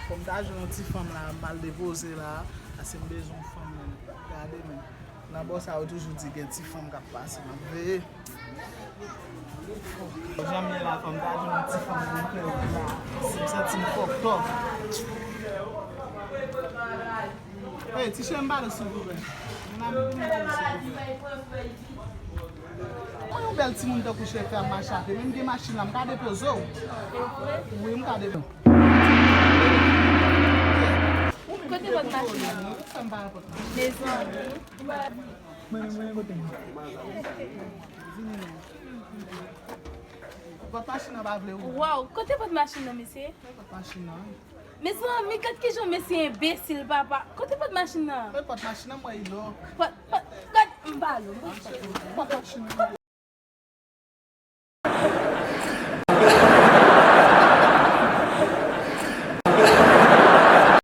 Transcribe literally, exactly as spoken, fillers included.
Fò m ta jwenn yon ti fanm la, m al depoze la, paske m bezwen yon fanm menm. Gade menm. Nan bò sa yo toujou di gen ti fanm k ap pase, m ap veye. Jan m ye la, fò m ta jwenn yon ti fanm pou m fè wout la. Si m santi m fòk twòp. Hey, ti chen m pale silvouplè. Mwen yon bèl timoun tankou chèf ap mache avè m, men m gen machin la, m ka depoze w. Wi, m ka depoze w. Kote pòt machin nan? Sa m pa rapòt la. Mezanmi. Mwen, mwen, kote m? Vini non. Pòt machin nan pa vle ouvri. Waw, kote pòt machin nan, mesye? Kote pòt machin nan? Mezanmi, gad kijan mesye enbesil, papa. Kote pòt machin nan? Kote pòt machin nan, mwen, ilòk. Pòt, pòt, gad, m pale w. Pòt machin nan.